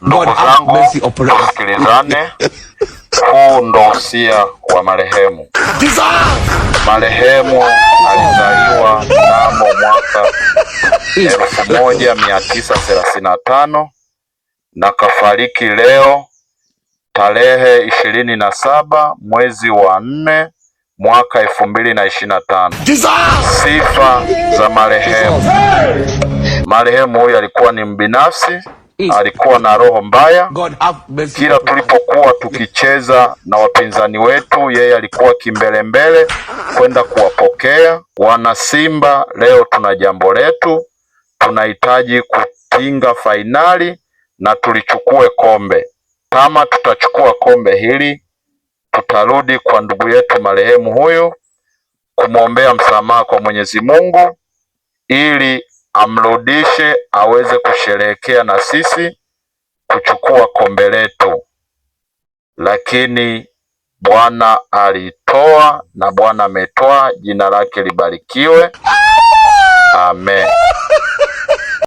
Ndugu zangu, tusikilizane. Huu ndo usia wa marehemu. Marehemu alizaliwa mnamo mwaka 1935 na kafariki leo tarehe 27 mwezi wa 4 mwaka 2025. Sifa za marehemu. Marehemu huyu alikuwa ni mbinafsi, alikuwa na roho mbaya. Kila tulipokuwa tukicheza na wapinzani wetu, yeye alikuwa kimbelembele kwenda kuwapokea. Wana Simba, leo tuna jambo letu, tunahitaji kupinga fainali na tulichukue kombe. Kama tutachukua kombe hili, tutarudi kwa ndugu yetu marehemu huyu kumwombea msamaha kwa Mwenyezi Mungu ili amrudishe aweze kusherehekea na sisi kuchukua kombe letu, lakini Bwana alitoa na Bwana ametoa, jina lake libarikiwe. Amen.